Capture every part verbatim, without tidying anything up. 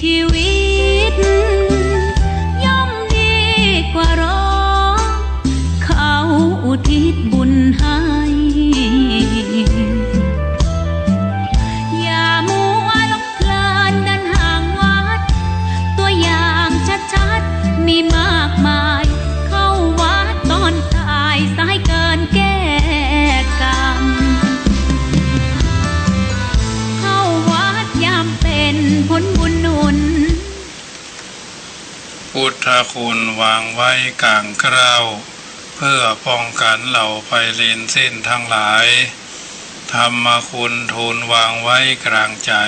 ชีวิตย่อมดีกว่าหรอ เขาอุทิศบุญให้ อย่ามัวหลงเพลินเดินห่างวัด ตัวอย่างชัดๆ มีมากมาย เข้าวัดตอนตาย สายเกินแก้กรรม เข้าวัดยามเป็น ผลบุญหนุน พุทธคุณวางไว้กลางเกล้า เพื่อป้องกันเหล่าไพลินสิ้นทั้งหลาย ธรรมคุณทูลวางไว้กลางใจ๋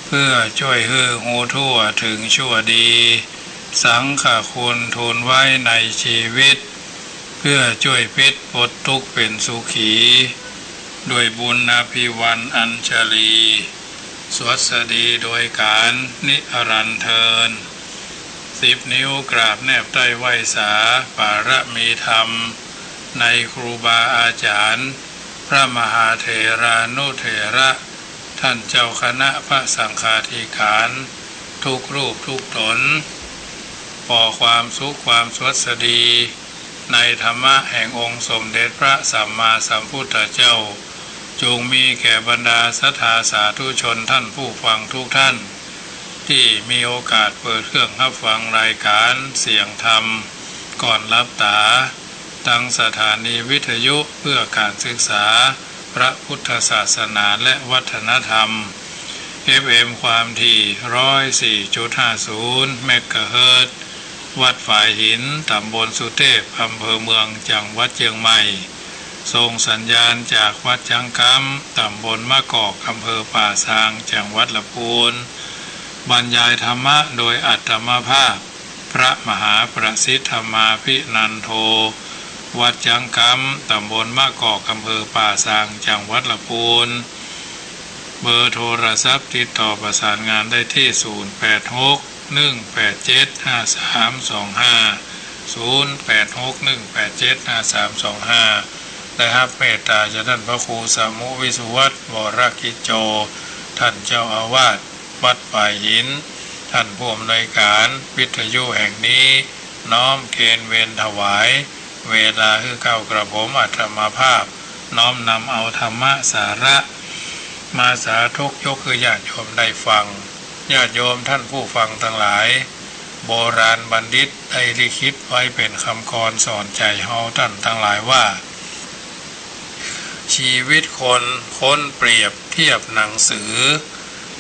เพื่อจ้วยหื้อฮู้ทั่วถึงชั่วดี สังฆคุณทูลไว้ในชีวิต เพื่อจ้วยปิดปลดทุกข์เป๋นสุขี ด้วยบุญอภิวรรณอัญชลี สวัสดีโดยกาลนิรันดร์เทอญ สิบนิ้วกราบแนบใต้ไหว้สา ปารมีธรรม ในครูบาอาจ๋ารย์ พระมหาเถรานุเถระ ท่านเจ้าคณะพระสังฆาธิการ ทุกรูปทุกต๋น ปอความสุขความสวัสดี ในธรรมะแห่งองค์สมเด็จพระสัมมาสัมพุทธเจ้า จงมีแก่บรรดาศรัทธาสาธุชนท่านผู้ฟังทุกท่าน ตี้มีโอกาสเปิดเครื่องฮับฟังรายการเสียงธรรม ก่อนหลับต๋า ตางสถานีวิทยุเพื่อการศึกษาพระพุทธศาสนาและวัฒนธรรม เอฟเอ็ม ความถี่ ร้อยสี่จุดห้าศูนย์ เมกะเฮิรตซ์ วัดฝายหิน ต๋ำบลสุเตพ อำเภอเมือง จังหวัดเจียงใหม่ ส่งสัญญาณจากวัดจ๊างกำ ต๋ำบลมะกอก อำเภอป่าซาง จังหวัดละปูน บรรยายธรรมะโดยอาตมาภาพ พระมหาประสิทธิ์ธรรมาภินันโท วัดจ๊างกำ ต๋ำบลมะกอก อำเภอป่าซาง จังหวัดละปูน เบอร์โทรศัพท์ติดต่อประสานงานได้ตี้ ศูนย์แปดหก หนึ่งแปดเจ็ด ห้าสามสองห้า ศูนย์แปดหก หนึ่งแปดเจ็ด ห้าสามสองห้า ได้ฮับเมตต๋าจากท่านพระครูสมุวิสุวัฒน์ วรกิจโจ ท่านเจ้าอาวาสวัดฝายหิน ท่านผู้อำนวยการวิทยุแห่งนี้ น้อมเคนเวรถวาย เวลาหื้อเกล้ากระผมอาตมาภาพ น้อมนำเอาธรรมะสาระ มาสาธกยกหื้อญาติโยมได้ฟัง ญาติโยมท่านผู้ฟังตังหลาย โบราณบัณฑิตได้ลิขิตไว้เป๋นกำกรสอนใจ๋เฮาต้านตังหลายว่า ชีวิตคนค้นเปรียบเทียบหนังสือ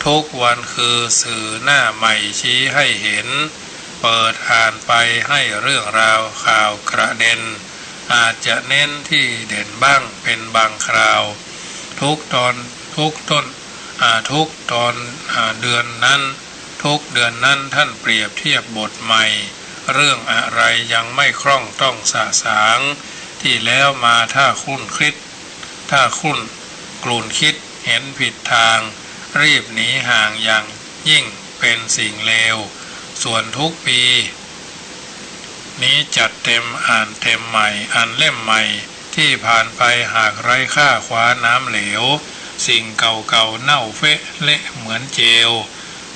ทุกวันคือสื่อหน้าใหม่ชี้ให้เห็น เปิดอ่านไปให้เรื่องราวข่าวกระเด็น อาจจะเน้นที่เด่นบ้างเป๋นบางคราว ทุกตอน ทุกต้น อ่า ทุกตอน อ่า เดือนนั้น ทุกเดือนนั้นท่านเปรียบเทียบบทใหม่ เรื่องอะไรยังไม่คล่องต้องสะสาง ตี้แล้วมาถ้าครุ่นคิด ถ้าครุ่นครุ่นคิดเห็นผิดทาง รีบหนีห่างอย่างยิ่งเป๋นสิ่งเลว ส่วนทุกปี นี้จัดเต็มอ่านเต็มใหม่ อันเล่มใหม่ที่ผ่านไปหากไร้ค่าคว้าน้ำเหลว สิ่งเก่าๆเน่าเฟะเละเหมือนเจล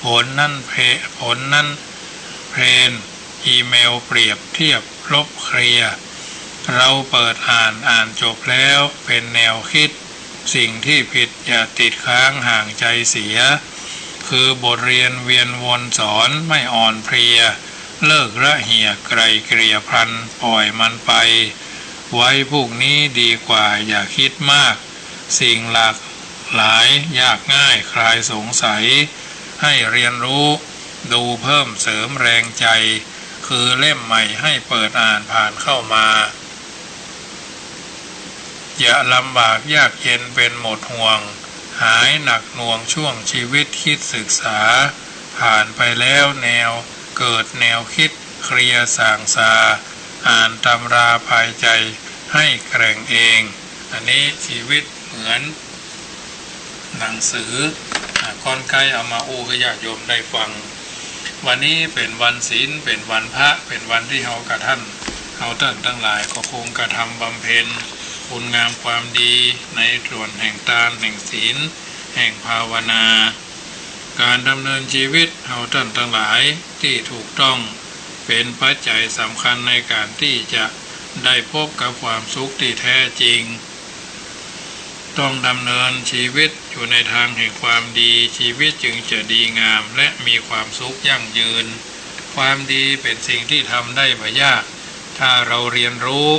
ผลนั้นเพ ผลนั้นเพลน อีเมลเปรียบเทียบลบเคลียร์ เราเปิดอ่าน อ่านจบแล้วเป๋นแนวคิด สิ่งที่ผิดอย่าติดค้างห่างใจเสีย คือบทเรียนเวียนวนสอนไม่อ่อนเพลีย เลิกระเหี่ยไกล่เกลี่ยพลันปล่อยมันไป ไว้พรุ่งนี้ดีกว่าอย่าคิดมาก สิ่งหลากหลายยากง่ายคลายสงสัย ให้เรียนรู้ ดูเพิ่มเสริมแรงใจ คือเล่มใหม่ให้เปิดอ่านผ่านเข้ามา อย่าลำบากยากเย็นเป็นหมดห่วง หายหนักหน่วงช่วงชีวิตคิดศึกษา ผ่านไปแล้วแนวเกิดแนวคิดเคลียร์ส่างซา อ่านตำราภายใจให้แกร่งเอง อันนี้ชีวิตเหมือน หนังสือ อ่า ก้อนใก้เอามาอู้หื้อญาติโยมได้ฟัง วันนี้เป๋นวันศีล เป๋นวันพระ เป๋นวันตี้เฮากระท่าน เฮาต้านตังหลายก็คงกระทำบำเพ็ญคุณงามความดีในส่วนแห่งตาน แห่งศีล แห่งภาวนา ก๋านดำเนินจีวิตเฮาต้านตังหลายตี้ถูกต้อง เป๋นปัจจัยสำคัญในก๋านตี้จะได้พบกับความสุขตี้แท้จริง ต้องดำเนินจีวิตอยู่ในตางแห่งความดี จีวิตจึงจะดีงามและมีความสุขยั่งยืน ความดีเป๋นสิ่งตี้ทำได้บ่ยาก ถ้าเฮาเฮียนฮู้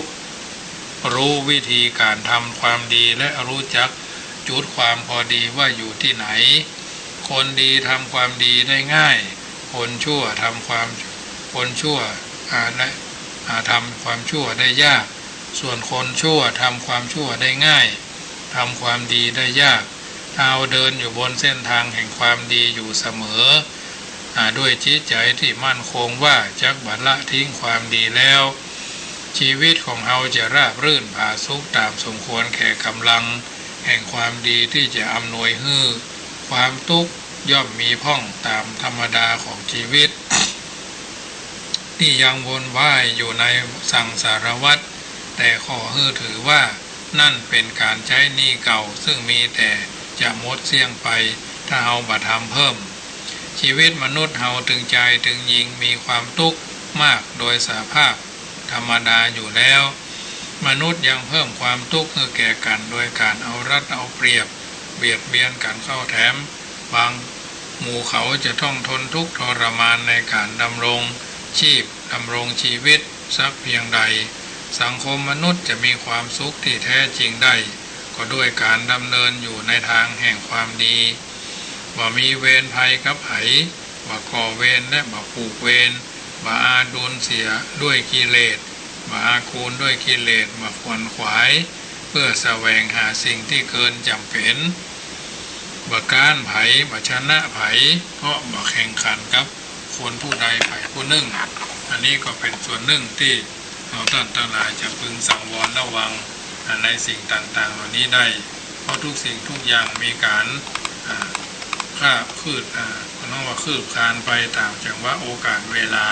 ฮู้วิธีก๋านทำความดีและฮู้จักจุดความพอดีว่าอยู่ตี้ไหน คนดีทำความดีได้ง่าย คนชั่วทำความ คนชั่ว อ่า ได้ อ่า ทำความชั่วได้ยาก ส่วนคนชั่วทำความชั่วได้ง่าย ทำความดีได้ยาก ถ้าเฮาเดินอยู่บนเส้นตางแห่งความดีอยู่เสมอ อ่า ด้วยจิตใจ๋ตี้มั่นคงว่าจักบ่ละทิ้งความดีแล้ว จีวิตของเฮาจะราบรื่นผาสุกต๋ามสมควรแก่ก๋ำลังแห่งความดีตี้จะอำนวยหื้อ ความตุ๊กข์ย่อมมีพ่องต๋ามธรรมดาของจีวิต ตี้ยังวนว่ายอยู่ในสังสารวัฏ แต่ขอหื้อถือว่านั้นเป๋นก๋านใจ๊หนี้เก่า ซึ่งมีแต่จะหมดเสี้ยงไป ถ้าเฮาบ่ทำเพิ่ม จีวิตมนุษย์เฮาตึงจายตึงยิงมีความตุ๊กข์มากโดยสภาพธรรมดาอยู่แล้ว มนุษย์ยังเพิ่มความตุ๊กข์หื้อแก่กั๋นโดยก๋านเอารัดเอาเปรียบ เบียดเบียนกั๋นเข้าแถม บางหมู่เขาจะต้องทนทุกข์ทรมานในก๋านดำรงชีพ ดำรงจีวิตสักเพียงใด สังคมมนุษย์จะมีความสุขตี้แท้จริงได้ ก็ด้วยก๋านดำเนินอยู่ในตางแห่งความดี บ่มีเวรภัยกับใผ บ่ก่อเวรและบ่ผูกเวร บ่อาดูลเสียด้วยกิเลส บ่อากูลด้วยกิเลส บ่ขวนขวายเพื่อแสวงหาสิ่งตี้เกินจ๋ำเป๋น บ่ก๊านใผ บ่ชนะใผ เพราะบ่แข่งขันกับคนผู้ใดใผผู้นึ่ง อันนี้ก็เป๋นส่วนนึ่งตี้เฮาต้านตังหลายจะพึงสังวรระวัง อ่า ในสิ่งต่างๆ เหล่านี้ได้ เพราะทุกสิ่งทุกอย่างมีก๋าน อ่า คาบคืบ อ่า เฮาว่าคืบคลานไปต๋ามจังหวะโอกาสเวลา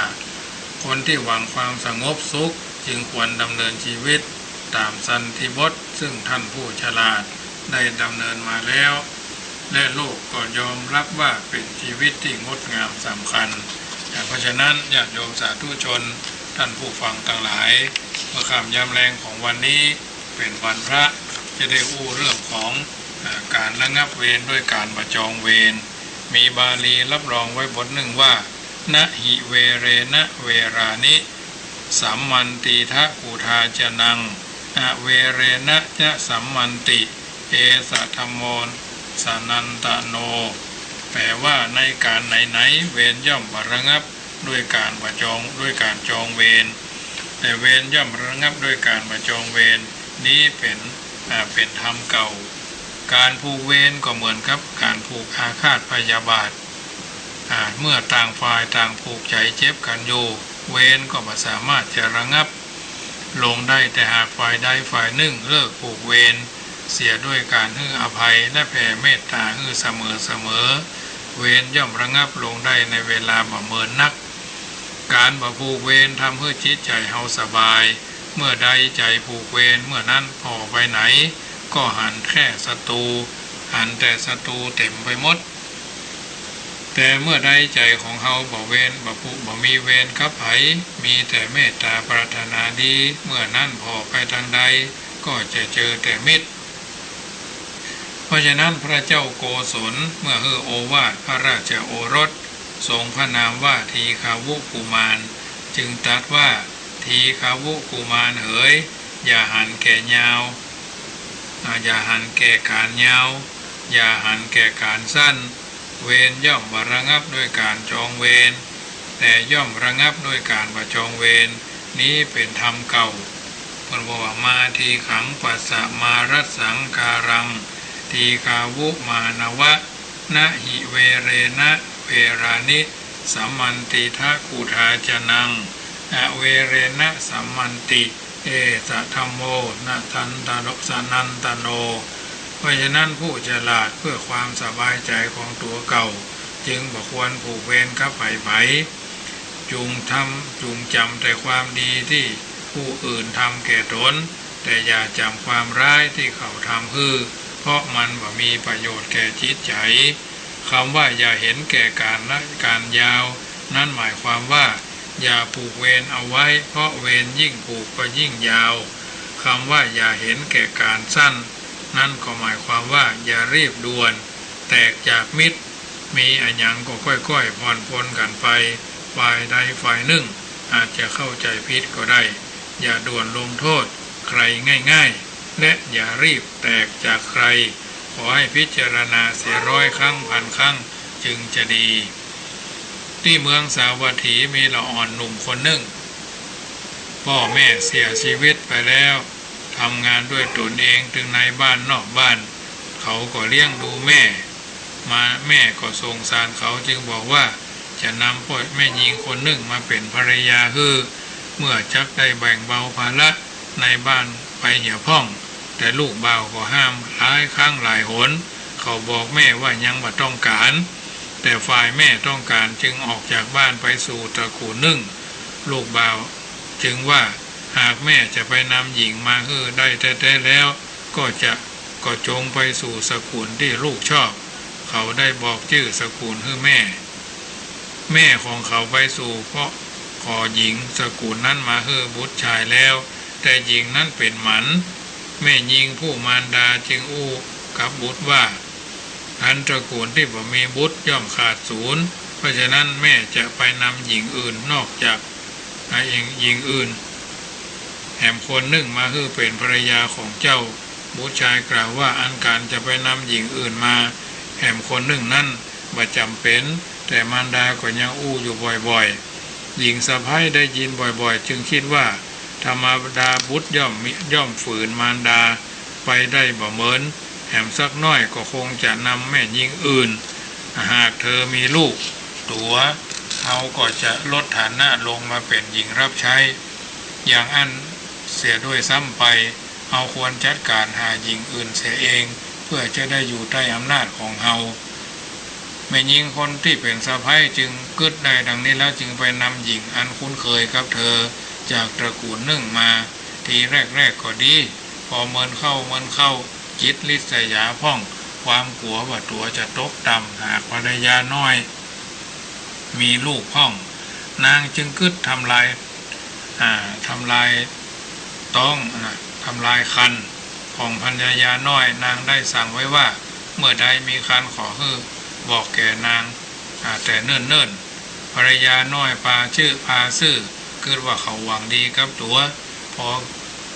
คนตี้หวังความสงบสุขจึงควรดำเนินจีวิตต๋ามสันติบท ซึ่งต้านผู้ฉลาดได้ดำเนินมาแล้ว และโลกก็ยอมฮับว่าเป๋นจีวิตตี้งดงามสำคัญ อ่า เพราะฉะนั้นญาติโยมสาธุชน ต้านผู้ฟังตังหลาย เมื่อค่ำยามแลงของวันนี้เป๋นวันพระ จะได้อู้เรื่องของ อ่า ก๋านระงับเวรด้วยก๋านบ่จองเวร มีบาลีฮับรองไว้บทนึ่งว่า นะหิเวเรนะเวรานิ สัมมันติทะกุทาจนัง อเวเรนะจะสัมมันติ เอสะธัมโมสนันตโน แปลว่า ในก๋านไหนๆ เวรย่อมบ่ระงับด้วยก๋านบ่จอง ด้วยก๋านจองเวร แต่เวรย่อมระงับด้วยก๋านบ่จองเวร นี้เป๋น อ่า เป๋นธรรมเก่า ก๋านผูกเวรก็เหมือนกับก๋านผูกอาฆาตพยาบาท อ่า เมื่อต่างฝ่ายต่างผูกใจ๋เจ็บกั๋นอยู่ เวรก็บ่สามารถจะระงับลงได้ แต่หากฝ่ายใดฝ่ายนึ่งเลิกผูกเวรเสียด้วยก๋านหื้ออภัยและแผ่เมตต๋าหื้อเสมอๆ เวรย่อมระงับลงได้ในเวลาบ่เมินนัก ก๋านบ่ผูกเวรทำหื้อจิตใจ๋เฮาสบาย เมื่อใดใจ๋ผูกเวรเมื่อนั้นผ่อไปไหนก็หันแค่ศัตรู หันแต่ศัตรูเต๋มไปหมด แต่เมื่อใดใจ๋ของเฮาบ่เวร บ่ผูก บ่มีเวรกับใผ มีแต่เมตต๋าปรารถนาดี เมื่อนั้นผ่อไปตางใดก็จะเจอแต่มิตร เพราะฉะนั้นพระเจ้าโกศลเมื่อหื้อโอวาทพระราชโอรส ทรงพระนามว่าทีฆาวุกุมาร จึงตรัสว่า ทีฆาวุกุมารเหย อย่าหันแก่ยาว อ่า อย่าหันแก่ก๋านยาว อย่าหันแก่ก๋านสั้น เวรย่อมบ่ระงับด้วยก๋านจองเวร แต่ย่อมระงับด้วยก๋านบ่จองเวร นี้เป๋นธรรมเก่า เปิ้นบอกว่า มาทีขังปัสสะมารัสสังคารัง ทีฆาวุมานวะ นะหิเวเรนะเวรานิ สัมมันติทะกุทาจนัง อเวเรนะสัมมันติ เอสะธัมโมนะทันตะโน สนันตโน เพราะฉะนั้นผู้ฉลาดเพื่อความสบายใจ๋ของตั๋วเก่า จึงบ่ควรผูกเวรกับใผๆ จุ่งทำ จุ่งจ๋ำแต่ความดีตี้ผู้อื่นทำแก่ต๋น แต่อย่าจ๋ำความร้ายตี้เขาทำหื้อ เพราะมันบ่มีประโยชน์แก่จิตใจ๋ คำว่าอย่าเห็นแก่ก๋านละก๋านยาว นั้นหมายความว่า อย่าผูกเวรเอาไว้ เพราะเวรยิ่งผูกก็ยิ่งยาว คำว่าอย่าเห็นแก่ก๋านสั้น นั้นก็หมายความว่าอย่ารีบด่วน แตกจากมิตร มีอะหยังก็ค่อยๆ ผ่อนปลนกั๋นไป ฝ่ายใดฝ่ายหนึ่งอาจจะเข้าใจ๋ผิดก็ได้ อย่าด่วนลงโทษใครง่ายๆ และอย่ารีบแตกจากใคร ขอให้พิจารณาเสียร้อยครั้งพันครั้งจึงจะดี ตี้เมืองสาวัตถีมีละอ่อนหนุ่มคนนึ่ง ป้อแม่เสียจีวิตไปแล้ว ทำงานด้วยต๋นเองตึงในบ้านนอกบ้าน เขาก็เลี้ยงดูแม่มา แม่ก็สงสารเขาจึงบอกว่า จะนำป้อแม่ญิงคนนึ่งมาเป๋นภรรยาหื้อ เมื่อจักได้แบ่งเบาภาระในบ้านไปเหียพ่อง แต่ลูกบ่าวก็ห้ามหลายครั้งหลายหน เขาบอกแม่ว่ายังบ่ต้องก๋าน แต่ฝ่ายแม่ต้องก๋านจึงออกจากบ้านไปสู่ตระกู๋นนึ่ง ลูกบ่าวจึงว่า หากแม่จะไปนำหญิงมาหื้อได้แต๊ๆ แล้ว ก็จะ ก็จงไปสู่สกุลตี้ลูกชอบ เขาได้บอกจื้อสกุลหื้อแม่ แม่ของเขาไปสู่ เพราะขอหญิงสกุลนั้นมาหื้อบุตรชายแล้ว แต่หญิงนั้นเป๋นหมัน แม่ญิงผู้มารดาจึงอู้กับบุตรว่า อันตระกู๋นตี้บ่มีบุตรย่อมขาดสูญ เพราะฉะนั้นแม่จะไปนำหญิงอื่นนอกจาก หาหญิงอื่นแหมคนนึ่งมาหื้อเป๋นภรรยาของเจ้า บุตรชายกล่าวว่า อันก๋านจะไปนำหญิงอื่นมาแหมคนนึ่งนั้นบ่จ๋ำเป๋น แต่มารดาก็ยังอู้อยู่บ่อยๆ หญิงสะใภ้ได้ยินบ่อยๆ จึงกึ๊ดว่า ธรรมดาบุตรย่อมมิ ย่อมฝืนมารดาไปได้บ่เหมิน แหมสักน้อยก็คงจะนำแม่ญิงอื่น หากเธอมีลูกตั๋ว เฮาก็จะลดฐานะลงมาเป๋นหญิงรับใช้ อย่างอั้นเสียด้วยซ้ำไป เฮาควรจัดก๋านหาหญิงอื่นเสียเอง เพื่อจะได้อยู่ใต้อำนาจของเฮา แม่ญิงคนตี้เป๋นสะใภ้จึงกึ๊ดได้ดังนี้แล้ว จึงไปนำหญิงอันคุ้นเคยกับเธอจากตระกู๋นนึ่งมา ทีแรกๆ ก็ดี พอเมินเข้าเมินเข้า จิตริษยาพ่อง ความกั๋วว่าตั๋วจะตกต่ำ หากภรรยาน้อยมีลูกพ่อง นางจึงกึ๊ดทำลาย อ่า ทำลายต๊องนะ ทำลายครรภ์ของภรรยาน้อย นางได้สั่งไว้ว่า เมื่อใดมีครรภ์ขอหื้อบอกแก่นาง อ่า แต่เนิ่นๆ ภรรยาน้อยปาจื้อ ปาซื่อกึ๊ดว่าเขาหวังดีกับตั๋ว พอ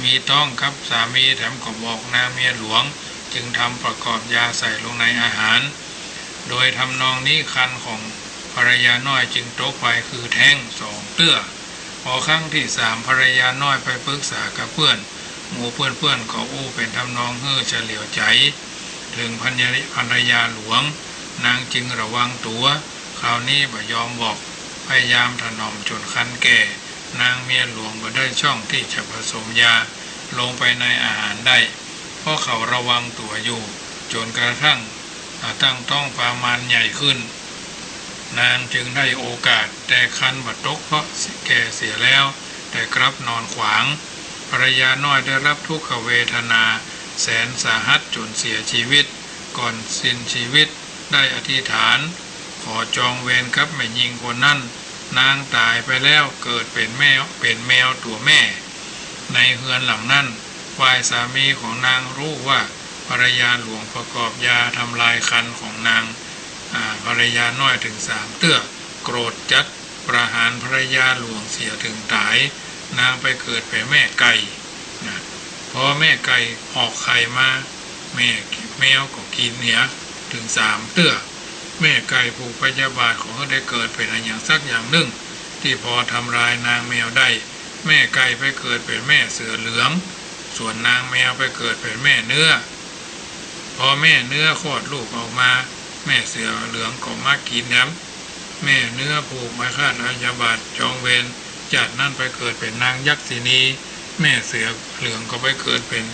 มีต๊องกับสามีแถมก็บอกนางเมียหลวง จึงทำประกอบยาใส่ลงในอาหาร โดยทำนองนี้ครรภ์ของภรรยาน้อยจึงตกไปคือแท้งสองเตื้อ พอครั้งที่สามภรรยาน้อยไปปรึกษากับเปื้อน หมู่เปื้อนๆ ก็อู้เป๋นทำนองหื้อเฉลียวใจ๋ เถิงภรรยา ภรรยาหลวง นางจึงระวังตั๋ว คราวนี้บ่ยอมบอก พยายามถนอมจ๋นครรภ์แก่ นางเมียหลวงบ่ได้ช่องตี้จะผสมยาลงไปในอาหารได้ เพราะเขาระวังตั๋วอยู่ จ๋นกระทั่ง อ่า ตั้งต๊องประมาณใหญ่ขึ้น นางจึงได้โอกาส แต่ครรภ์บ่ตกเพราะแก่เสียแล้ว แต่กลับนอนขวาง ภรรยาน้อยได้รับทุกขเวทนาแสนสาหัสจ๋นเสียจีวิต ก่อนสิ้นจีวิตได้อธิษฐาน ขอจองเวรกับแม่ญิงคนนั้น นางต๋ายไปแล้วเกิดเป๋นแมว เป๋นแมวตั๋วแม่ ในเฮือนหลังนั้น ฝ่ายสามีของนางฮู้ว่าภรรยาหลวงประกอบยาทำลายครรภ์ของนาง อ่า ภรรยาน้อยเถิงสามเตื้อ โกรธจัดประหารภรรยาหลวงเสียเถิงต๋าย นางไปเกิดเป๋นแม่ไก่นะ พอแม่ไก่ออกไข่มา แม่แมวก็กิ๋นเหียเถิงสามเตื้อ แม่ไก่ผูกพยาบาทขอหื้อได้เกิดเป๋นอะหยังสักอย่างนึ่ง ตี้พอทำลายนางแมวได้ แม่ไก่ไปเกิดเป๋นแม่เสือเหลือง ส่วนนางแมวไปเกิดเป๋นแม่เนื้อ พอแม่เนื้อคลอดลูกออกมา แม่เสือเหลืองก็มากิ๋นแถม แม่เนื้อผูกพยาบาทจองเวร จากนั้นไปเกิดเป๋นนางยักษิณี แม่เสือเหลืองก็ไปเกิดเป๋น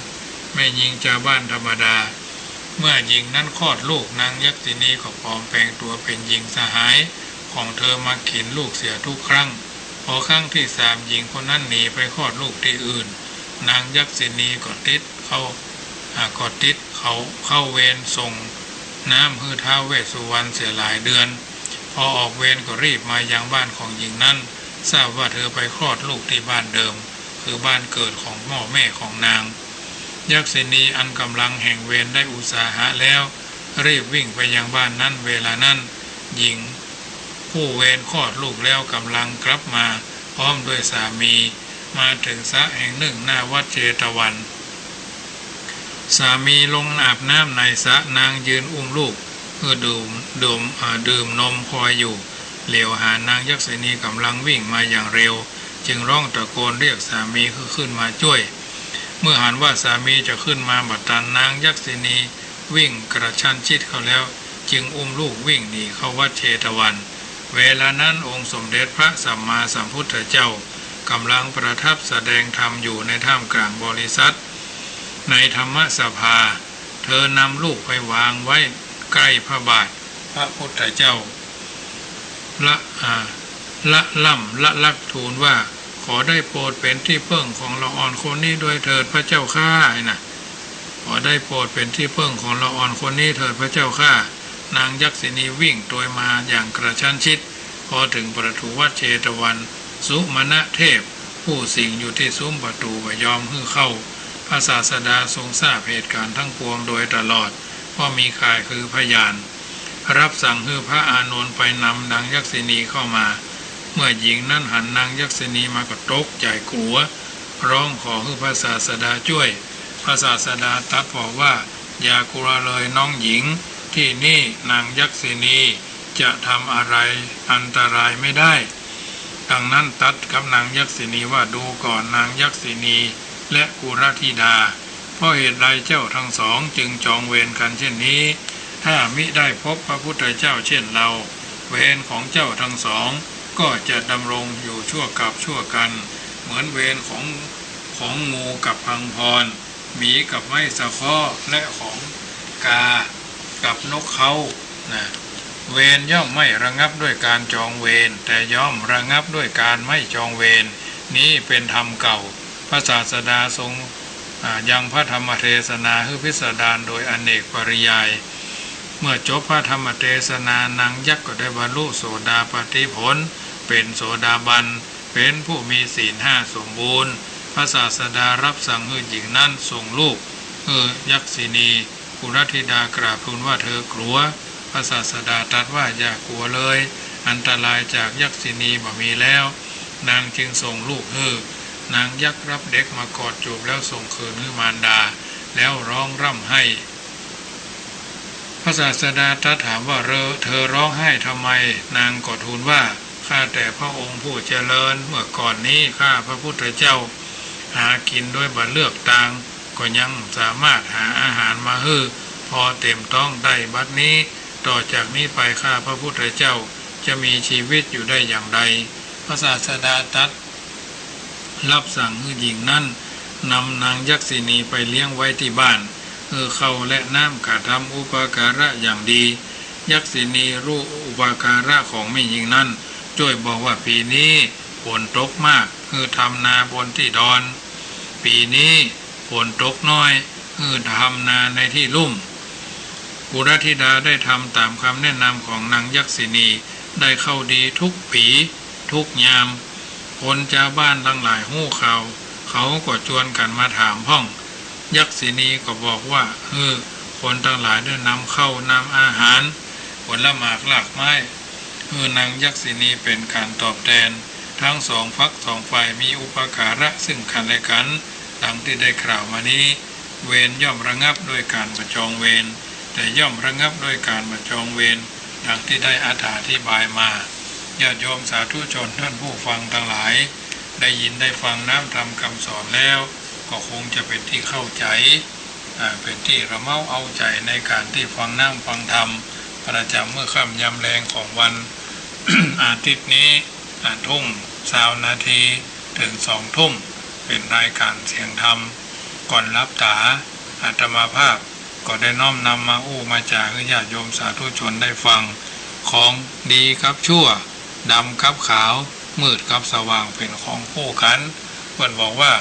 แม่ญิงจาวบ้านธรรมดา เมื่อหญิงนั้นคลอดลูก นางยักษิณีก็ปลอมแปลงตั๋วเป๋นหญิงสหายของเธอมากิ๋นลูกเสียทุกครั้ง พอครั้งที่สามหญิงคนนั้นหนีไปคลอดลูกตี้อื่น นางยักษิณีก็ติดเข้า อ่า ก็ติดเข้า เข้าเวรส่ง น้ำหื้อท้าวเวสสุวรรณเสียหลายเดือน พอออกเวรก็รีบมายังบ้านของหญิงนั้น ทราบว่าเธอไปคลอดลูกที่บ้านเดิม คือบ้านเกิดของพ่อแม่ของนาง ยักษิณีอันกำลังแห่งเวรได้อุตสาหะแล้ว รีบวิ่งไปยังบ้านนั้น เวลานั้นหญิงผู้เวรคลอดลูกแล้วกำลังกลับมาพร้อมด้วยสามี มาถึงสระแห่งหนึ่งหน้าวัดเชตวัน สามีลงอาบน้ำในสระ นางยืนอุ้มลูก เพื่อดื่ม ดื่ม เอ่อ ดื่มนมคอยอยู่ เหลียวหานางยักษิณีกำลังวิ่งมาอย่างเร็ว จึงร้องตะโกนเรียกสามีให้ขึ้นมาช่วย เมื่อหันว่าสามีจะขึ้นมาบ่ตัน นางยักษิณีวิ่งกระชั้นชิดเข้าแล้ว จึงอุ้มลูกวิ่งหนีเข้าวัดเชตวัน เวลานั้นองค์สมเด็จพระสัมมาสัมพุทธเจ้ากำลังประทับแสดงธรรมอยู่ในท่ามกลางบริษัท ในธรรมสภา เธอนำลูกไปวางไว้ใกล้พระบาทพระพุทธเจ้า ละ อ่า ละล่ำละลักทูลว่า ขอได้โปรดเป็นที่พึ่งของละอ่อนคนนี้ด้วยเถิดพระเจ้าข้า นะ ขอได้โปรดเป็นที่พึ่งของละอ่อนคนนี้เถิดพระเจ้าข้า นางยักษิณีวิ่งโตยมาอย่างกระชั้นชิด พอถึงประตูวัดเชตวัน สุมาณะเทพผู้สิงอยู่ที่ซุ้มประตูบ่ยอมหื้อเข้า พระศาสดาทรงทราบเหตุการณ์ทั้งปวงโดยตลอด เพราะมีข่ายคือพยาน รับสั่งหื้อพระอานนท์ไปนำนางยักษิณีเข้ามา เมื่อหญิงนั้นหันนางยักษิณีมาก็ตกใจ๋กลัว ร้องขอหื้อพระศาสดาช่วย พระศาสดาตรัสบอกว่า อย่ากลัวเลยน้องหญิง ที่นี่นางยักษิณีจะทำอะไรอันตรายไม่ได้ ดังนั้นตรัสกับนางยักษิณีว่า ดูก่อนนางยักษิณีและกุลธิดา เพราะเหตุใดเจ้าทั้งสองจึงจองเวรกันเช่นนี้ ถ้ามิได้พบพระพุทธเจ้าเช่นเรา เวรของเจ้าทั้งสองก็จะดำรงอยู่ชั่วกับชั่วกัน เหมือนเวรของ ของงูกับพังพร หมีกับไม้สะเคาะ และของกากับนกเขา นะ เวรย่อมไม่ระงับด้วยการจองเวร แต่ย่อมระงับด้วยการไม่จองเวร นี้เป็นธรรมเก่า พระศาสดาทรง อ่า ยังพระธรรมเทศนาหื้อพิสดารโดยอเนกปริยาย เมื่อจบพระธรรมเทศนานางยักษ์ก็ได้บรรลุโสดาปัตติผล เป็นโสดาบัน เป็นผู้มีศีลห้าสมบูรณ์ พระศาสดารับสั่งหื้อหญิงนั้นส่งลูกหื้อยักษิณี กุลธิดากราบทูลว่าเธอกลัว พระศาสดาตรัสว่าอย่ากลัวเลย อันตรายจากยักษิณีบ่มีแล้ว นางจึงส่งลูกหื้อ นางยักษ์รับเด็กมากอดจูบแล้วส่งคืนหื้อมารดา แล้วร้องร่ำไห้ พระศาสดาตรัสถามว่า เธอ เธอร้องไห้ทำไม นางก็ทูลว่า ข้าแต่พระองค์ผู้เจริญ เมื่อก่อนนี้ข้าพระพุทธเจ้าหากินด้วยบ่เลือกตาง ก็ยังสามารถหาอาหารมาหื้อพอเต็มท้องได้บัดนี้ ต่อจากนี้ไปข้าพระพุทธเจ้าจะมีชีวิตอยู่ได้อย่างไร พระศาสดาตรัส รับสั่งหื้อหญิงนั้นนำนางยักษิณีไปเลี้ยงไว้ที่บ้าน หื้อข้าวและน้ำกระทำอุปการะอย่างดี ยักษิณีรู้อุปการะของแม่หญิงนั้น จ้วยบอกว่าปีนี้ฝนตกมาก หื้อทำนาบนตี้ดอน ปีนี้ฝนตกน้อย หื้อทำนาในที่ลุ่ม กุลธิดาได้ทำตามคำแนะนำของนางยักษิณี ได้ข้าวดีทุกปีทุกยาม คนจาวบ้านตังหลายฮู้ข่าว เขาก็จวนกั๋นมาถามพ่อง ยักษิณีก็บอกว่า หื้อคนตังหลายได้นำข้าวนำอาหาร ผลหมากรากไม้ หื้อนางยักษิณีเป๋นก๋านตอบแตน ทั้งสองฝักสองฝ่ายมีอุปการะซึ่งกั๋นและกั๋น ดังตี้ได้กล่าวมานี้ เวรย่อมระงับด้วยก๋านบ่จองเวร แต่ย่อมระงับด้วยก๋านบ่จองเวร ดังตี้ได้อธิบายมา ญาติโยมสาธุชนท่านผู้ฟังตังหลาย ได้ยินได้ฟังน้ำธรรมคำสอนแล้ว ก็คงจะเป๋นตี้เข้าใจ๋ อ่า เป๋นตี้ระเม้าเอาใจ๋ในก๋านตี้ฟังน้ำฟังธรรม ประจ๋ำเมื่อค่ำยามแลงของวันอาทิตย์นี้ อ่า ทุ่มซาวนาทีเถิงสองทุ่ม เป๋นรายก๋านเสียงธรรม ก่อนหลับต๋า อาตมาภาพก็ได้น้อมนำมาอู้มาจ๋าหื้อญาติโยมสาธุชนได้ฟัง ของดีกับชั่ว ดำกับขาว มืดกับสว่างเป๋นของคู่กั๋น เปิ้นบอกว่า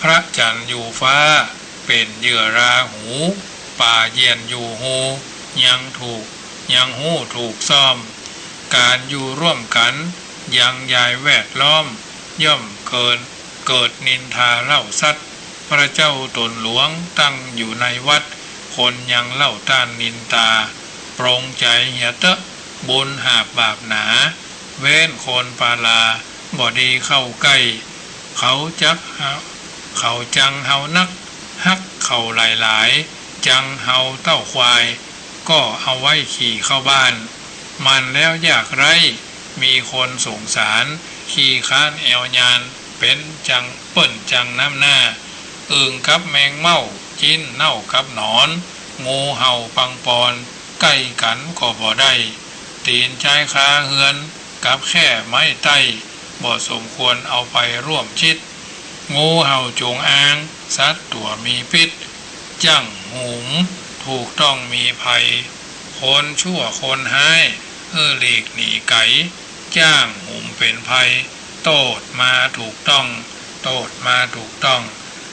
พระจันทร์อยู่ฟ้า เป๋นเหยื่อราหู ป๋าเยียนอยู่ฮู ยังถูก ยังฮู้ถูกซ่อม ก๋านอยู่ร่วมกั๋น ยังยายแวดล้อม ย่อมเกิด เกิดนินทาเล่าสัตว์ พระเจ้าต๋นหลวงตั้งอยู่ในวัด คนยังเล่าต้านนินตา ปรงใจ๋เหียเต๊อะ บุญหาบบาปหนา เว้นคนปาลา บ่ดีเข้าใก้ เขาจัก เขาจังเฮานัก ฮักเขาหลายๆ จังเฮาเต้าควาย ก็เอาไว้ขี่เข้าบ้าน มันแล้วยากไร้ มีคนสงสาร ขี้ค้านแอวยาน เป๋นจัง เปิ้นจังน้ำหน้า อึ่งกับแมงเม่า จิ๊นเน่ากับหนอน งูเห่าปังปอน ใก้กั๋นก็บ่ได้ ตี๋นจ๊ายคาเฮือน กับแค่ไม้ใต้ บ่สมควรเอาไปร่วมชิด งูเห่าจงอาง สัตว์ตั๋วมีพิษ จั้งหุม ถูกต้องมีภัย คนชั่วคนฮ้าย หื้อหลีกหนีไก๋ จ้างหุมเป๋นภัย โต้ษมาถูกต้อง โต้ษมาถูกต้อง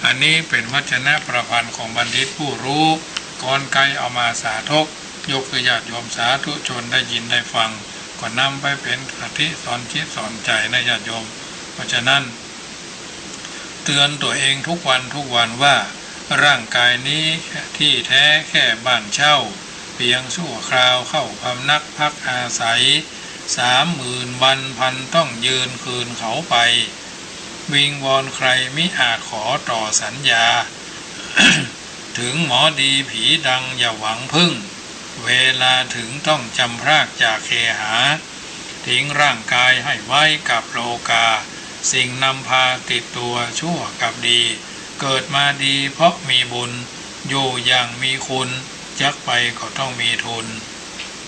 อันนี้เป๋นวัจนะประพันธ์ของบัณฑิตผู้ฮู้ ก้อนใก้เอามาสาธก ยกหื้อญาติโยมสาธุชนได้ยินได้ฟัง ก็นำไปเป๋นคติสอนจิตสอนใจ๋นะญาติโยม เพราะฉะนั้น เตือนตั๋วเองทุกวันทุกวันว่า ร่างกายนี้ที่แท้แค่บ้านเช่า เพียงชั่วคราวเข้าพำนักพักอาศัย สามหมื่นวันพันต้องยืนคืนเขาไป วิงวอนใครมิอาจขอต่อสัญญา ถึงหมอดีผีดังอย่าหวังพึ่ง เวลาถึงต้องจำพรากจากเคหา ทิ้งร่างกายให้ไว้กับโลกา สิ่งนำพาติดตัวชั่วกับดี เกิดมาดีเพราะมีบุญ อยู่อย่างมีคุณ จักไปก็ต้องมีทุน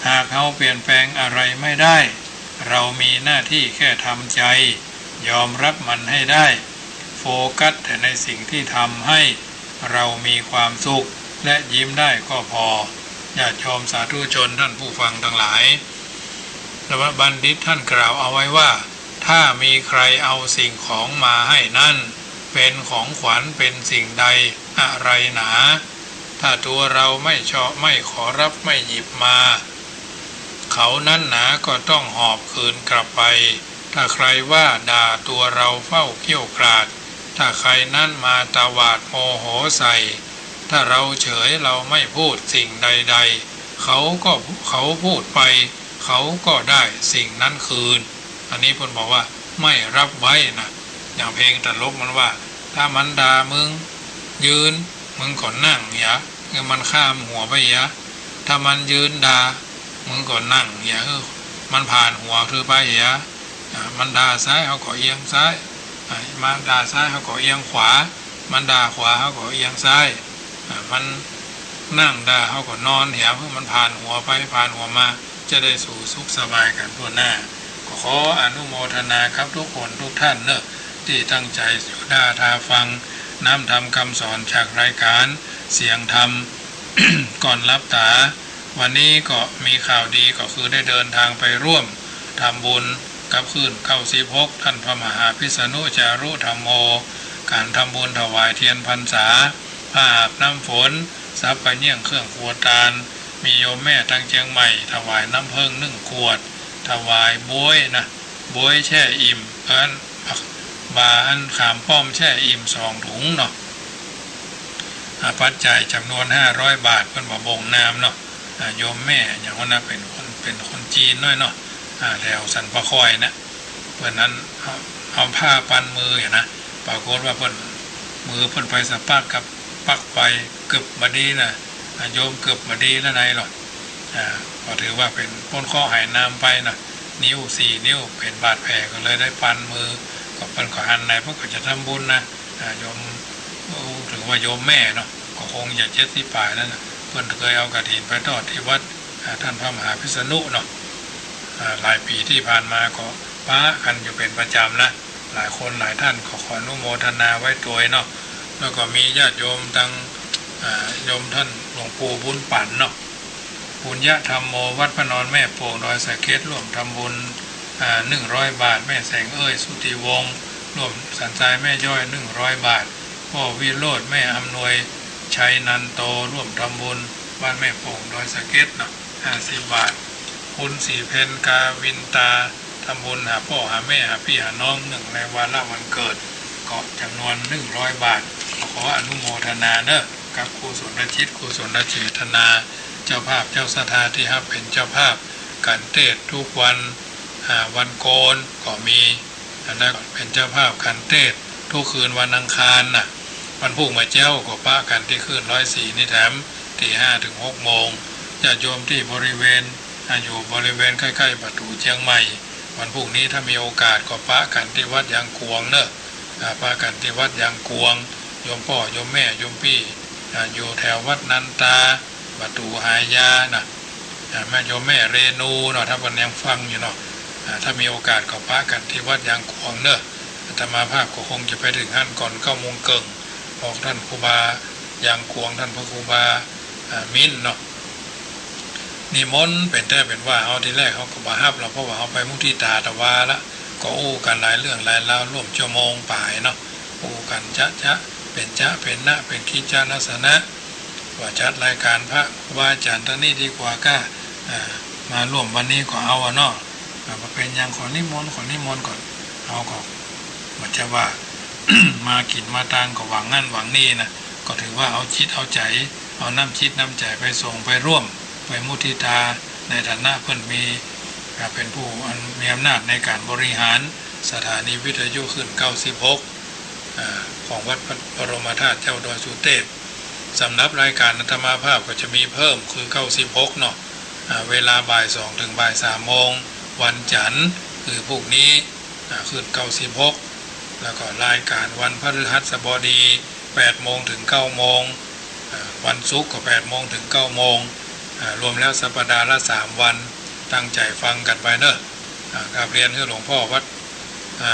หากเฮาเปลี่ยนแปลงอะไรไม่ได้ เรามีหน้าที่แค่ทำใจ ยอมรับมันให้ได้ โฟกัสแต่ในสิ่งที่ทำให้เรามีความสุข และยิ้มได้ก็พอ ญาติโยมสาธุชนท่านผู้ฟังทั้งหลาย ธรรมบัณฑิตท่านกล่าวเอาไว้ว่า ถ้ามีใครเอาสิ่งของมาให้นั้น เป็นของขวัญเป็นสิ่งใดอะไรหนา ถ้าตัวเราไม่ชอบ ไม่ขอรับ ไม่หยิบมา เขานั้นหนาก็ต้องหอบคืนกลับไป ถ้าใครว่าด่าตัวเราเฝ้าเกรี้ยวกราด ถ้าใครนั้นมาตวาดโมโหใส่ ถ้าเราเฉยเราไม่พูดสิ่งใดๆ เขาก็ เขาพูดไป เขาก็ได้สิ่งนั้นคืน อันนี้เปิ้นบอกว่าไม่รับไว้นะ อย่างเพลงตลกมันว่า ถ้ามันด่ามึงยืน มึงก็นั่งเหีย คือมันข้ามหัวไปเหีย ถ้ามันยืนด่า มึงก็นั่งเหีย เออ มันผ่านหัวเธอไปเหีย อ่า มันด่าซ้าย เฮาก็เอียงซ้าย อ่า มันด่าซ้าย เฮาก็เอียงขวา มันด่าขวา เฮาก็เอียงซ้าย อ่า มันนั่งด่า เฮาก็นอนเหีย เพื่อมันผ่านหัวไป ผ่านหัวมา จะได้สู่สุขสบายกั๋นทั่วหน้า ก็ขออนุโมทนากับทุกคนทุกท่านเนอะ ตี้ตั้งใจ๋อยู่หน้าตาฟังน้ำธรรมคำสอนจากรายการเสียงธรรม ก่อนหลับต๋า วันนี้ก็มีข่าวดีก็คือได้เดินทางไปร่วมทำบุญกับคลื่นเก้าสิบหก ท่านพระมหาพิษณุจารุธัมโม ก๋านทำบุญถวายเตียนพรรษา ผ้าอาบน้ำฝน ทรัพย์เยี่ยงเครื่องครัวตาน มีโยมแม่ตางเจียงใหม่ ถวายน้ำเผิ้งนึ่งขวด ถวายบ๊วยนะ บ๊วยแช่อิ่ม อัน บาอันขามป้อมแช่อิ่มสองถุงเนาะ อ่า ปัจจัยจ๋ำนวนห้าร้อยบาท เปิ้นว่าบ่งนามเนาะ อ่า โยมแม่อย่างว่านะ เป๋นคน เป๋นคนจีนน้อยเนาะ อ่า แถวสันป่าคอยนะ เปิ้นนั้นเอา เอาผ้าปันมือเหียนะ ปรากฏว่าเปิ้น มือเปิ้นไปสะปักกับปลั๊กไฟ กึบบ่ดีนะ อ่า โยมกึบบ่ดีแล้วไงหรอ อ่า ก็ถือว่าเป๋นคนเคราะห์หายนามไปนะ นิ้วสี่นิ้วเป๋นบาดแผล ก็เลยได้ปันมือ ก็เปิ้นก็หันไหนเปิ้นก็จะทำบุญนะ อ่า โยม ถือว่าโยมแม่เนาะ ก็คงจะเจ็ดสิบป๋ายแล้วนะ เปิ้นเคยเอากฐินไปทอดตี้วัด อ่า ท่านพระมหาพิษณุเนาะ อ่า หลายปี๋ตี้ผ่านมาก็ปะกั๋นอยู่เป๋นประจ๋ำนะ หลายคนหลายท่านก็ขออนุโมทนาไว้ตวยเนาะ แล้วก็มีญาติโยมตาง อ่า โยมท่านหลวงปู่บุญปั๋นเนาะ ปุญญธรรมโม วัดพระนอนแม่โป่ง ดอยสะเก็ด ร่วมทำบุญ อ่า หนึ่งร้อยบาท แม่แสงเอ้ย สุทธิวงศ์ ร่วมสันทรายแม่ย้อย หนึ่งร้อยบาท พ่อวิโรจน์ แม่อำนวย ชัยนันโต ร่วมทำบุญ บ้านแม่โป่งดอยสะเก็ดเนาะ ห้าสิบบาท คุณศรีเพ็ญ กาวินตา ทำบุญหาป้อหาแม่หาปี้หาน้องเนื่องในวาระวันเกิด ก็จำนวนหนึ่งร้อยบาท ขออนุโมทนาเนอะ กับกุศลจิตกุศลเจตนา เจ้าภาพเจ้าศรัทธาตี้ฮับเป๋นเจ้าภาพขันเตศน์ทุกวัน อ่า วันโกนก็มี อันนั้นเป๋นเจ้าภาพขันเตศน์ทุกคืนวันอังคารน่ะ วันพูกเมื่อเจ๊าก็ปะกั๋นตี้คลื่นร้อยสี่นี่แถม ตีห้าเถิงหกโมง ญาติโยมตี้บริเวณ อ่า อยู่บริเวณใก้ๆ ประตู๋เจียงใหม่ วันพูกนี้ถ้ามีโอกาสก็ปะกั๋นตี้วัดยางกวงเนอะ อ่า ปะกั๋นตี้วัดยางกวง โยมป้อโยมแม่โยมปี้ อ่า อยู่แถววัดนันตา ประตู๋หายาน่ะ อ่า แม่โยมแม่เรนูเนาะ ถ้าเปิ้นยังฟังอยู่เนาะ อ่า ถ้ามีโอกาสก็ปะกั๋นตี้วัดยางกวงเนอะ อาตมาภาพก็คงจะไปเถิงหั้นก่อนเก้าโมงเกิ่ง บอกต้านครูบายางกวง ต้านพระครูบา อ่า มิ้นเนาะ นิมนต์เป๋นแต๊เป๋นว่า เฮาตี้แรกเฮาก็บ่ฮับหรอก เพราะว่าเฮาไปมุทิตาตะวาละ ก็อู้กั๋นหลายเรื่องหลายราว ร่วมชั่วโมงป๋ายเนาะ อู้กั๋นจะจะ เป๋นจะเป๋นนะ เป๋นกิจจะลักษณะ ว่าจัดรายก๋านพระครูบาอาจ๋ารย์ตอนนี้ดีกว่าก้า อ่า มาร่วมวันนี้ก็เอาอะเนาะ อ่า บ่เป๋นหยัง ขอนิมนต์ ขอนิมนต์ก่อน เฮาก็บ่ใจ้ว่า มากิ๋นมาตางก็หวังหั้นหวังนี่นะ ก็ถือว่าเอาจิตเอาใจ๋ เอาน้ำจิตน้ำใจ๋ไปส่งไปร่วม ไปมุทิตา ในฐานะเปิ้นมี อ่า เป๋นผู้อันมีอำนาจในก๋านบริหารสถานีวิทยุคลื่นเก้าสิบหก อ่า ของวัดพระบรมธาตุเจ้าดอยสุเตพ สำหรับรายก๋านอาตมาภาพก็จะมีเพิ่มคือเก้าสิบหกเนาะ อ่า เวลาบ่ายสองเถิงบ่ายสามโมง วันจั๋นทร์คือพูกนี้ อ่า คลื่นเก้าสิบหก แล้วก็รายก๋านวันพฤหัสบดี แปดโมงเถิงเก้าโมง อ่า วันศุกร์ก็แปดโมงเถิงเก้าโมง อ่า รวมแล้วสัปดาห์ละสามวัน ตั้งใจ๋ฟังกั๋นไปเนอะ อ่า กราบเรียนหื้อหลวงป้อวัด อ่า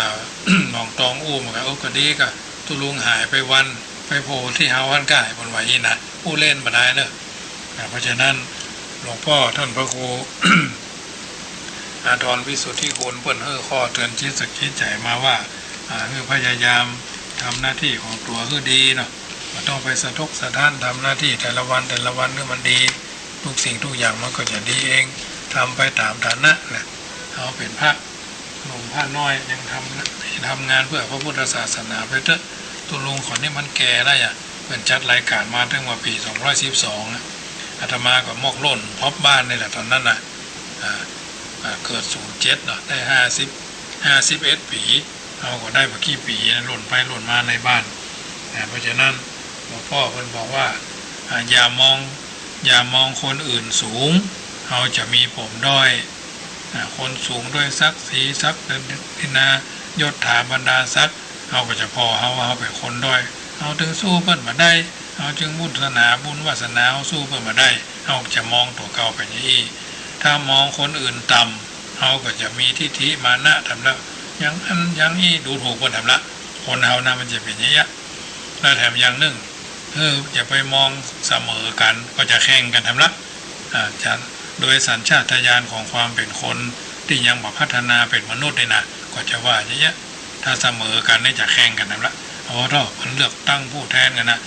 หนองตองอู้มาก็ เออ ก็ดีก็ ตุ๊ลุงหายไปวัน ไปโผล่ตี้เฮาหั้นก้า เปิ้นว่าอี้นะ อู้เล่นบ่ได้เนอะ อ่า เพราะฉะนั้นหลวงป้อต้านพระครู อาทรวิสุทธิคุณเปิ้นหื้อข้อเตือนจิตสะกิดใจ๋มาว่า อ่า หื้อพยายามทำหน้าตี้ของตั๋วหื้อดีเนาะ บ่ต้องไปสะทกสะท้าน ทำหน้าตี้แต่ละวันแต่ละวันหื้อมันดี ทุกสิ่งทุกอย่างมันก็จะดีเอง ทำไปต๋ามฐานะนะ เฮาเป๋นพระหนุ่มพระน้อย ยังทำ ทำงานเพื่อพระพุทธศาสนาไปเถอะ ตุ๊ลุงข้อนี้มันแก่แล้วอะ เปิ้นจัดรายก๋านมาตั้งแต่ปี๋สองร้อยสิบสองอะ อาตมาก็มอกโล่นฮอบบ้านนี่แหละต๋อนนั้นน่ะ อ่า อ่า เกิดศูนย์เจ็ดเนาะ ได้ห้าสิบ ห้าสิบเอ็ดปี๋ เฮาก็ได้บ่กี่ปี๋นะ โล่นไปโล่นมาในบ้าน อ่า เพราะฉะนั้นหลวงป้อเปิ้นบอกว่า อ่า อย่ามอง อย่ามองคนอื่นสูง เฮาจะมีปมด้อย อ่า คนสูงด้วยศักดิ์ศรี ศักดินายศถาบรรดาศักดิ์ เฮาก็จะผ่อเฮาว่าเฮาเป๋นคนด้อย เฮาเถิงสู้เปิ้นบ่ได้ เฮาจึงบุญสนา บุญวาสนาเฮาสู้เปิ้นบ่ได้ เฮาจะมองตั๋วเก่าเป๋นอย่างอี้ ถ้ามองคนอื่นต่ำ เฮาก็จะมีทิฐิมานะแถมละ อย่างอั้นอย่างอี้ ดูถูกเปิ้นแถมละ คนเฮานะมันจะเป๋นอย่างเงี้ย แล้วแถมอย่างนึ่ง เออ อย่าไปมองเสมอกั๋น ก็จะแข่งกั๋นแถมละ อ่า จะ โดยสัญชาตญาณของความเป๋นคนตี้ยังบ่พัฒนาเป๋นมนุษย์นี่นะ ก็จะว่าอย่างเงี้ย ถ้าเสมอกั๋นนี่จะแข่งกั๋นแถมละ เอาเถอะ มันเลือกตั้งผู้แทนกั๋นนะ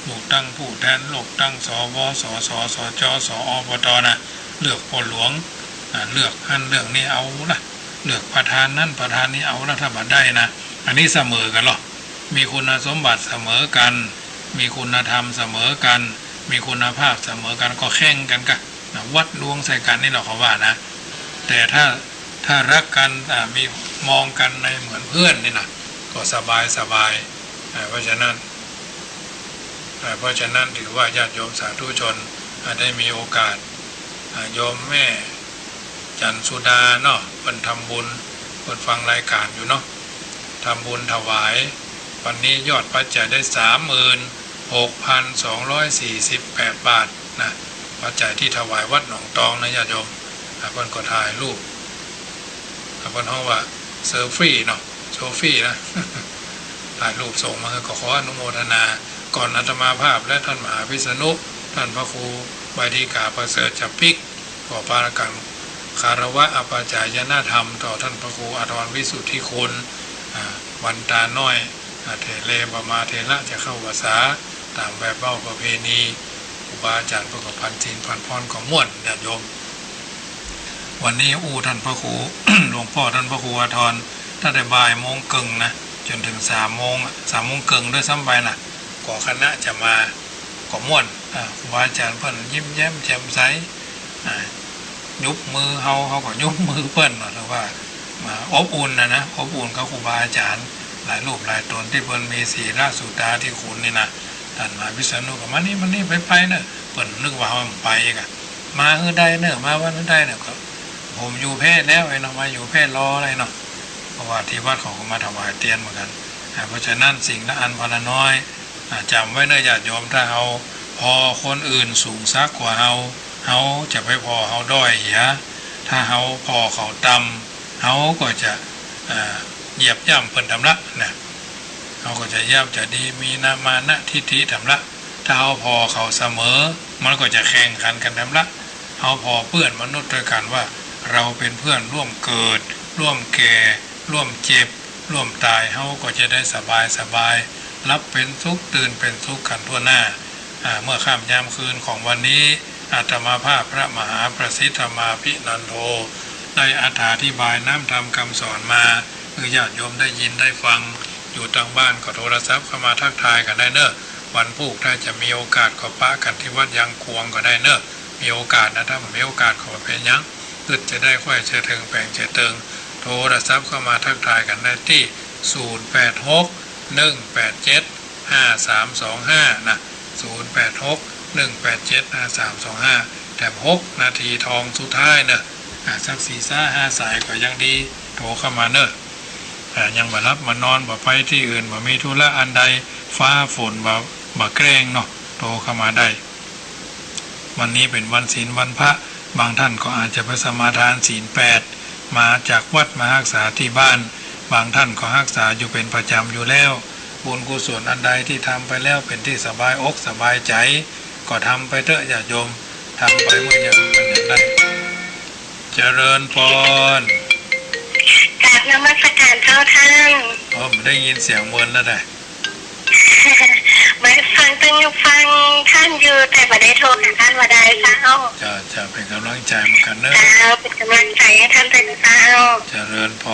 เลือกตั้งผู้แทน เลือกตั้ง สว สส สจ สอ อบต นะ เลือกป้อหลวง อ่า เลือกหั้นเลือกนี่เอาละ เลือกประธานนั้นประธานนี้เอาละ ถ้าบ่ได้นะ อันนี้เสมอกั๋นเหรอ มีคุณสมบัติเสมอกั๋น มีคุณธรรมเสมอกั๋น มีคุณภาพเสมอกั๋น ก็แข่งกั๋นกะนะ วัดดวงใส่กั๋นนี่แหละเขาว่านะ แต่ถ้า ถ้าฮักกั๋น อ่า มี มองกั๋นในเหมือนเพื่อนนี่นะ ก็สบายสบาย อ่า เพราะฉะนั้น อ่า เพราะฉะนั้นถือว่าญาติโยมสาธุชน อ่า ได้มีโอกาส อ่า โยมแม่ จันทร์สุดาเนาะ เปิ้นทำบุญ เปิ้นฟังรายการอยู่เนาะ ทำบุญถวาย วันนี้ยอดปัจจัยได้ สามหมื่นหกพันสองร้อยสี่สิบแปด บาทนะ ปัจจัยที่ถวายวัดหนองตองนะญาติโยม อ่ะ เปิ้นก็ถ่ายรูป อ่ะ เปิ้นฮ้องว่าเซลฟี่เนาะ เซลฟี่นะ ถ่ายรูปส่งมาหื้อ ก็ขออนุโมทนา ก่อนอาตมาภาพและท่านมหาวิษณุ ท่านพระครูใบดีกาประเสริฐจับปิ๊ก ก็ปากั๋นคารวะอปจายนธรรมต่อท่านพระครูอาทรวิสุทธิคุณ อ่า วันตาน้อย อ่า เถเร ปมาเถระ จะเข้าพรรษา ต๋ามแบบเว้าประเพณี ครูบาอาจ๋ารย์เปิ้นก็ปันศีลปันพรก็ม่วนญาติโยม วันนี้อู้ต้านพระครู หลวงป้อต้านพระครูอาทร ตั้งแต่บ่ายโมงเกิ่งนะ จ๋นเถิงสามโมงอะ สามโมงเกิ่งด้วยซ้ำไปนะ ก็คณะจะมา ก็ม่วน อ่า ครูบาอาจ๋ารย์เปิ้นยิ้มแย้มแจ่มใส อ่า ยุบมือเฮา เฮาก็ยุบมือเปิ้นเนาะ ถือว่ามาอบอุ่นนะนะ อบอุ่นกับครูบาอาจ๋ารย์หลายรูปหลายต๋นตี้เปิ้นมีศีลสุตาธิคุณนี่นะ ต้านมหาวิษณุก็ "มานี่ มานี่ ไปไปเน่อ" เปิ้นนึกว่าเฮาบ่ไปอีกอะ "มาหื้อได้เน่อ มาวัดหื้อได้เน่อ" ก็ "ผมอยู่แพร่แล้วไอ้เนาะ มาอยู่แพร่รอ" อะไรเนาะ เพราะว่าตี้วัดเขาก็มาถวายเตียนเหมือนกั๋น อ่า เพราะฉะนั้นสิ่งละอันพอละน้อย อ่า จ๋ำไว้เน่อญาติโยม ถ้าเฮาผ่อคนอื่นสูงสักกว่าเฮา เฮาจะไปผ่อเฮาด้อยเหีย ถ้าเฮาผ่อเขาต่ำ เฮาก็จะ อ่า เหยียบย่ำเปิ้นต๋ามละนะ เฮาก็จะย่ำจะดี มีนะ มานะทิฐิต๋ามละ ถ้าเฮาผ่อเขาเสมอ มันก็จะแข่งขันกั๋นต๋ามละ เฮาผ่อเปื้อนมนุษย์ตวยกั๋นว่า เราเป็นเพื่อนร่วมเกิด ร่วมแก่ ร่วมเจ็บ ร่วมต๋าย เฮาก็จะได้สบายสบาย หลับเป๋นสุข ตื่นเป๋นสุขกั๋นทั่วหน้า อ่า เมื่อค่ำยามคืนของวันนี้ อาตมาภาพพระมหาประสิทธมาภินันโท ได้อธิบายน้ำธรรมคำสอนมา หื้อญาติโยมได้ยินได้ฟัง อยู่ตางบ้านก็โทรศัพท์เข้ามาทักทายกั๋นได้เน่อ วันพูกถ้าจะมีโอกาสก็ปะกั๋นตี้วัดยางกวงก็ได้เน่อ มีโอกาสนะ ถ้าบ่มีโอกาสก็บ่เป๋นหยัง กึ๊ดจะได้ค่อยเจิ่เถิงแป๋งเจิ่เถิง โทรศัพท์เข้ามาทักทายกั๋นได้ตี้ ศูนย์แปดหก หนึ่งแปดเจ็ด ห้าสามสองห้า นะ ศูนย์แปดหก หนึ่งแปดเจ็ด ห้าสามสองห้า แถมหกนาทีทองสุดท้ายเน่อ อ่า สักสี่สายห้าสายก็ยังดี โทรเข้ามาเน่อ อ่า ยังบ่หลับบ่นอน บ่ไปตี้อื่น บ่มีธุระอันใด ฟ้าฝนบ่ บ่แกล้งเนาะ โทรเข้ามาได้ วันนี้เป๋นวันศีลวันพระ บางท่านก็อาจจะไปสมาทานศีลแปด มาจากวัดมาฮักษาตี้บ้าน บางท่านก็ฮักษาอยู่เป๋นประจำอยู่แล้ว บุญกุศลอันใดตี้ทำไปแล้วเป๋นตี้สบายอกสบายใจ๋ ก็ทำไปเต๊อะญาติโยม ทำไปเมื่อยัง เมื่อยังได้ เจริญพร กราบนมัสการเจ้าต้าน โอ้ บ่ได้ยินเสียงเมินแล้วนะ บ่ได้ฟัง ตึงฟังต้านอยู่ แต่บ่ได้โทรหาต้านบ่ได้เจ้า เจ้า เจ้า เป๋นก๋ำลังใจ๋เหมือนกั๋นเน่อ เจ้า เป๋นก๋ำลังใจ๋หื้อต้านด้วยเจ้า เจริญพ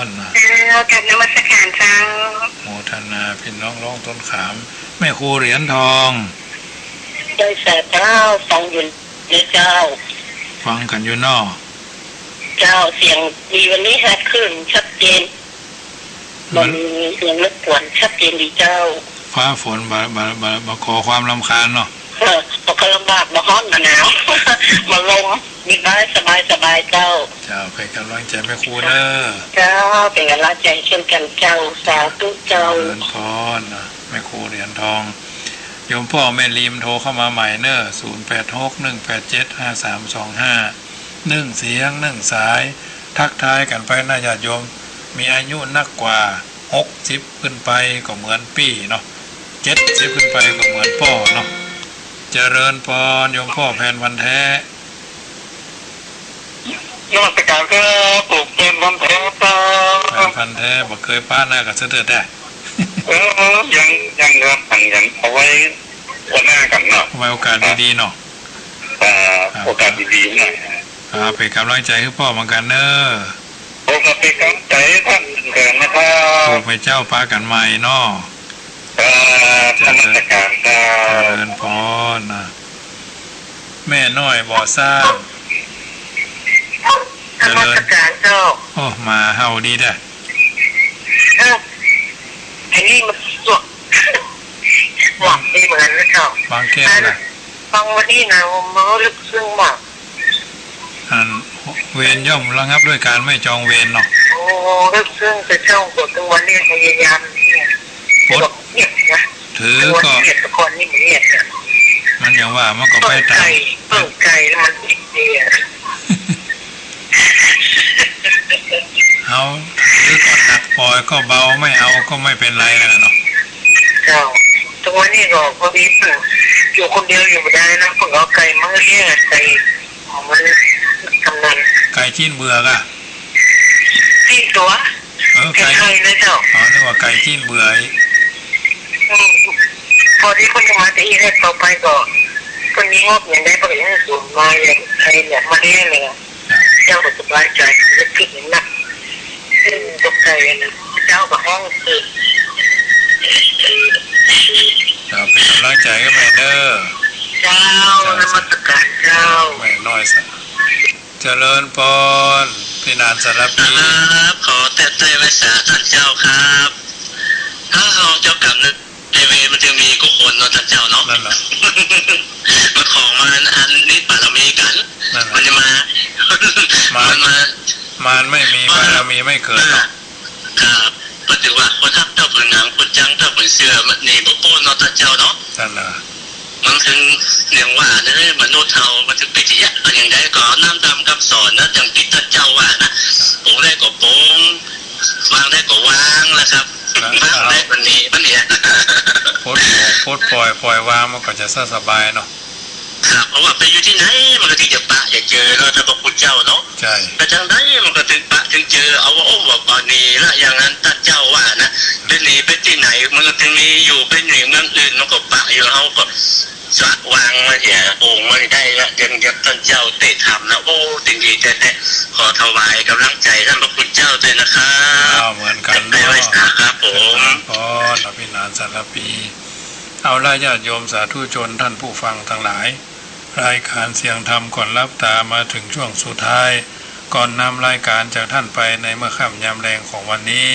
ร เจ้า กราบนมัสการเจ้า โมทนา ปี้น้องร้องต้นขาม แม่ครูเหรียญทอง เจ้า สาธุ ฟังอยู่ นี่เจ้า ฟังกั๋นอยู่เนาะ เจ้า เสียงดีวันนี้ฮัดขึ้นชัดเจน มัน บ่มีเสียงรบกวน ชัดเจนดีเจ้า ฟ้าฝนบ่ บ่ บ่ บ่ก่อความรำคาญเนาะ เออ บ่ก็ลำบาก บ่ฮ้อน บ่หนาว บ่ลม ดี สบาย สบาย สบายเจ้า เจ้า เป๋นก๋ำลังใจ๋แม่ครูเน่อ เจ้า เป๋นก๋ำลังใจ๋เช่นกั๋นเจ้า สาธุเจ้า เจริญพรนะ แม่ครูเหรียญทอง โยมป้อแม่ลีมโทรเข้ามาใหม่เน่อ ศูนย์แปดหก หนึ่งแปดเจ็ด ห้าสามสองห้า นึ่งเสียงนึ่งสาย ทักทายกั๋นไปนะญาติโยม มีอายุนักกว่าหกสิบขึ้นไปก็เหมือนปี้เนาะ เจ็ดสิบขึ้นไปก็เหมือนป้อเนาะ เจริญพรโยมป้อแผ่นพันธุ์แท้ นมัสการครับ ผมแผ่นพันธุ์แท้ครับ แผ่นพันธุ์แท้ บ่เกยปะหน้ากั๋นสักเตื้อแต๊ เออ ยัง ยังครับ ยัง ยัง เอาไว้วันหน้ากั๋นเนาะ ไว้โอกาสดีๆเนาะ อ่า ครับ โอกาสดีๆหน่อย อ่า เป๋นก๋ำลังใจ๋หื้อป้อเหมือนกั๋นเน่อ ผมก็เป๋นก๋ำลังใจ๋หื้อต้านเหมือนกั๋นนะครับ พวกแม่เจ้าปะกั๋นใหม่เนาะ ครับ เจริญ นมัสการครับ เจริญพรนะ แม่น้อยบ่อสร้าง นมัสการเจ้า โอ้ หมาเห่าดีแต๊ เออ อันนี้มันสวก หวังดีเหมือนกั๋นนะเจ้า บางแก้วนะ ฟังวันนี้นะ มันลึกซึ้งมาก อันเวรย่อมระงับด้วยการไม่จองเวรเนาะ โอ้ ลึกซึ้งแต่เจ้า กว่าทุกวันนี้พยายามเนี่ย ปด เงียบนะ ถือก็ เงียบ แต่ก่อนนี่มันเงียบนะ มันอย่างว่ามันก็ไปต๋าม เปิดไก่ เปิดไก่แล้วมันติดเนี่ย เอา ถือก็หนัก ปล่อยก็เบา ไม่เอาก็ไม่เป็นไรแล้วเนาะ เจ้า ทุกวันนี้ก็พอดี อยู่คนเดียวอยู่บ่ได้นะ ผมเอาไก่มาเลี้ยง ไก่ของมันกำนัน ไก่จีนเบื่อก่ะ จีนตั๋ว เออ ไก่ ไก่ไข่นะเจ้า อ๋อ นึกว่าไก่จีนเบื่ออีก อืม พอดีคนจะมาแต่อีกแล้ว ต่อไปก็ ไ มันมีงบอย่างใดมันก็ยังสูงมาอย่างใครเนี่ยมาแน่เลยอะ เจ้าก็สบายใจ๋ นึกคิดอย่างนั้น ซึ่งตกใจ๋นะ เจ้าก็ฮ้องคือ เจ้า เป๋นก๋ำลังใจ๋หื้อแม่เน่อ เจ้า เจ้า นมัสก๋านเจ้า แม่น้อยสัก เจริญพร พี่หนานสารภี ครับ ขอแต๊ไต้ไหว้สาต้านเจ้าครับ ถ้าเฮาเจ้ากรรมนายเวรมันจะมีกู้คนเนาะต้านเจ้าเนาะ นั่นแหละ มันของมันอันนี้บารมีกั๋น นั่นแหละ มันจะมา มาร มันมา มารไม่มี บารมีไม่เกิดหรอก ครับ ก็ถือว่าคนฮักเจ้าเปิ้นหนัง คนจังเจ้าเปิ้นเจื้อ มันหนีบ่ป๊นเนาะต้านเจ้าเนาะ นั่นแหละ มันถึงอย่างว่าเน่อ มนุษย์เฮามันถึงไปเถียงกั๋นอย่างใด ก็เอาน้ำต๋ามกำสอนนะ อย่างตี้ต้านเจ้าว่านะ ครับ ปลงได้ก็ปลง วางได้ก็วางนะครับ ครับ วางได้ก็หนี มันเนี่ย ปลด ปลดปล่อย ปล่อยวางมันก็จะสบายเนาะ ครับ เพราะว่าไปอยู่ตี้ไหนมันก็ตึงจะปะจะเจอเนาะ ต้านพระคุณเจ้าเนาะ ใช่ ไปตางใดมันก็ตึงปะตึงเจอ เอาว่า โอ้ ว่าบ่หนีละ อย่างนั้นต้านเจ้าว่านะ ไปหนีไปตี้ไหนมันก็ตึงมีอยู่ ไปหนีเมืองอื่นมันก็ปะอยู่ เฮาก็สะวางมันเหีย ปลงมันได้ละ อย่าง อย่างต้านเจ้าเตะธรรมนะ โอ้ ตึงดีแต๊ๆ ขอถวายก๋ำลังใจ๋ต้านพระคุณเจ้าด้วยนะครับ อ้าว เหมือนกั๋น แต๊ไต้ไหว้สาครับผม เจริญพร อภิหนานสารภี เอาละญาติโยมสาธุชนท่านผู้ฟังตังหลาย รายก๋านเสียงธรรมก่อนลับต๋ามาเถิงช่วงสุดท้าย ก่อนนำรายก๋านจากท่านไปในเมื่อค่ำยามแลงของวันนี้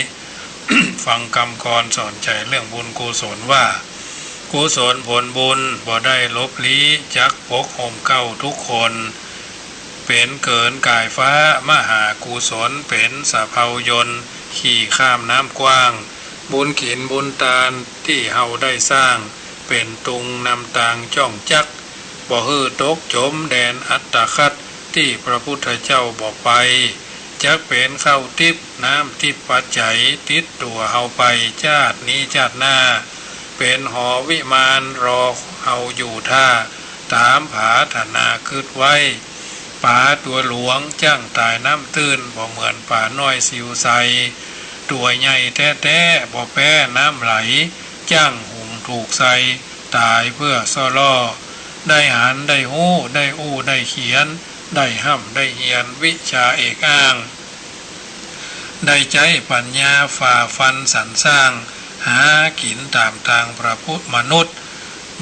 ฟังกำกรสอนใจ๋เรื่องบุญกุศลว่า กุศลผลบุญบ่ได้ลบลี้ จักปกห่มเกล้าทุกคน เป๋นเกินก๋ายฟ้ามหากุศล เป๋นสะเภายนต์ขี่ข้ามน้ำกว้าง บุญศีลบุญตานตี้เฮาได้สร้าง เป๋นตุงนำตางจ้องจัก บ่หื้อตกจ๋มแดนอัตตคัด ตี้พระพุทธเจ้าบ่ไป จักเป๋นข้าวติ๊บน้ำติ๊บปัจจัย ติดตั๋วเฮาไปจาตินี้จาติหน้า เป๋นหอวิมานรอเฮาอยู่ท่า ต๋ามผาถนาคึดไว้ ป๋าตั๋วหลวงจั้งต๋ายน้ำตื้น บ่เหมือนป๋าน้อยสิวใส ตั๋วใหญ่แต๊ๆ บ่แป๊น้ำไหล จั้งหุมถูกใส่ ต๋ายเปื้อซ่อล่อ ได้หันได้ฮู้ ได้อู้ได้เขียน ได้ฮ่ำได้เฮียนวิชาเอกอ้าง ได้ใจ๊ปั๋ญญาฝ่าฟันสรรสร้าง หากิ๋นต๋ามตางประพฤติมนุษย์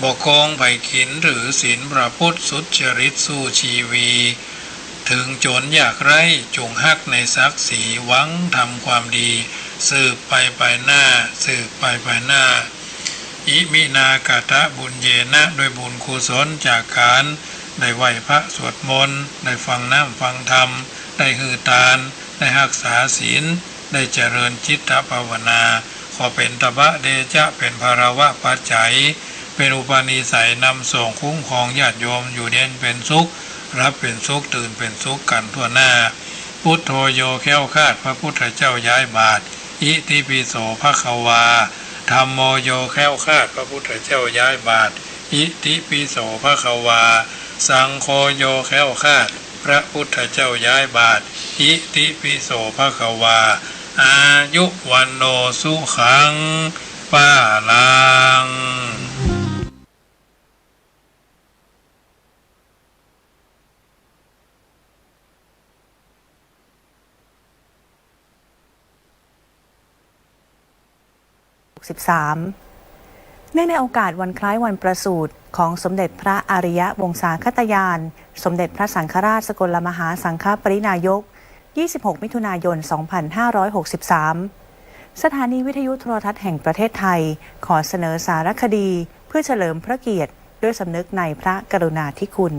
บ่โกงใผกิ๋นถือศีลประพฤติสุจริตสู้ชีวี เถิงจ๋นยากไร้จุ่งฮักในศักดิ์ศรี หวังทำความดีสืบไปไปหน้า สืบไปไปหน้า อิมินากะตะบุญเยนะ ด้วยบุญกุศลจากก๋านได้ไหว้พระสวดมนต์ ได้ฟังน้ำฟังธรรม ได้หื้อตาน ได้ฮักษาศีล ได้เจริญจิตตภาวนา ขอเป๋นตบะเดชะ เป๋นภาระวะปัจจัย เป๋นอุปนิสัยนำส่งคุ้มครองญาติโยมอยู่เย็นเป๋นสุข หลับเป๋นสุข ตื่นเป๋นสุขกั๋นทั่วหน้า พุทโธโยแคล้วคลาด พระพุทธเจ้าย้ายบาตร อิติปิโสภะคะวา ธัมโมโยแคล้วคลาด พระพุทธเจ้าย้ายบาตร อิติปิโสภะคะวา สังโฆโยแคล้วคลาด พระพุทธเจ้าย้ายบาตร อิติปิโสภะคะวา อายุ วัณโณ สุขัง พะลัง หกสิบสาม เนื่องในโอกาสวันคล้ายวันประสูติของสมเด็จพระอริยวงศาคตญาณ สมเด็จพระสังฆราชสกลมหาสังฆปริณายก ยี่สิบหก มิถุนายน สองพันห้าร้อยหกสิบสาม สถานีวิทยุโทรทัศน์แห่งประเทศไทย ขอเสนอสารคดีเพื่อเฉลิมพระเกียรติด้วยสำนึกในพระกรุณาธิคุณ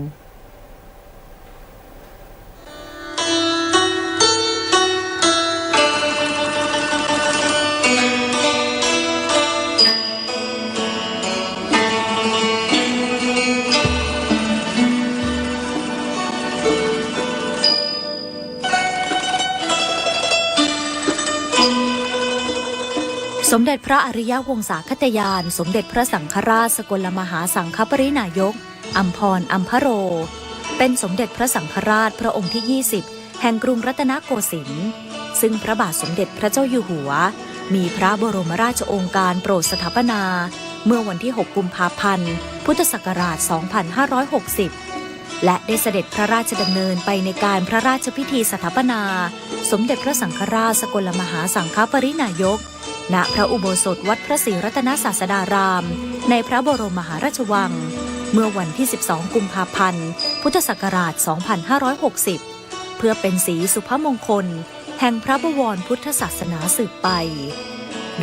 สมเด็จพระอริยวงศาคตญาณ สมเด็จพระสังฆราชสกลมหาสังฆปริณายก อัมพร อัมพโร เป็นสมเด็จพระสังฆราชพระองค์ที่ ยี่สิบ แห่งกรุงรัตนโกสินทร์ ซึ่งพระบาทสมเด็จพระเจ้าอยู่หัว มีพระบรมราชโองการโปรดสถาปนา เมื่อวันที่ หก กุมภาพันธ์ พุทธศักราช สองพันห้าร้อยหกสิบ และได้เสด็จพระราชดำเนินไปในการพระราชพิธีสถาปนา สมเด็จพระสังฆราชสกลมหาสังฆปริณายก ณ พระอุโบสถวัดพระศรีรัตนศาสดาราม ในพระบรมมหาราชวัง เมื่อวันที่ สิบสอง กุมภาพันธ์ พุทธศักราช สองพันห้าร้อยหกสิบ เพื่อเป็นศรีสุภมงคล แห่งพระบวรพุทธศาสนาสืบไป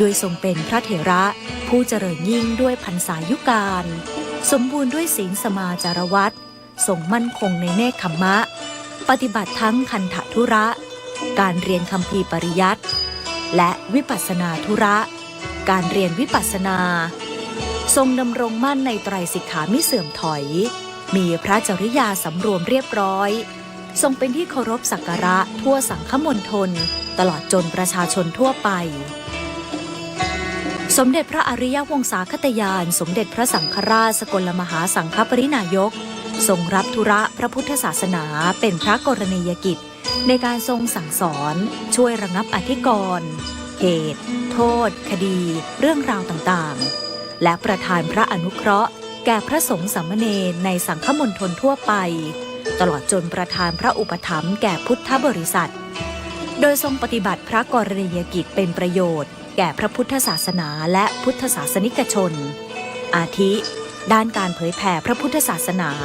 ด้วยทรงเป็นพระเถระผู้เจริญยิ่งด้วยพรรษายุการ สมบูรณ์ด้วยศีลสมาจารวัตร ทรงมั่นคงในเนกขัมมะ ปฏิบัติทั้งคันธธุระ การเรียนคัมภีร์ปริยัติ และวิปัสสนาธุระ การเรียนวิปัสสนา ทรงดำรงมั่นในไตรสิกขามิเสื่อมถอย มีพระจริยาสำรวมเรียบร้อย ทรงเป็นที่เคารพสักการะทั่วสังคมณฑล ตลอดจนประชาชนทั่วไป สมเด็จพระอริยวงศาคตญาณ สมเด็จพระสังฆราชสกลมหาสังฆปริณายก ทรงรับธุระพระพุทธศาสนาเป็นพระกรณียกิจ ในการทรงสั่งสอน ช่วยระงับอธิกรณ์ เหตุ โทษ คดี เรื่องราวต่างๆ และประทานพระอนุเคราะห์ แก่พระสงฆ์สามเณรในสังคมณฑลทั่วไป ตลอดจนประทานพระอุปถัมภ์แก่พุทธบริษัท โดยทรงปฏิบัติพระกรณียกิจเป็นประโยชน์แก่พระพุทธศาสนาและพุทธศาสนิกชน อาทิ ด้านการเผยแผ่พระพุทธศาสนา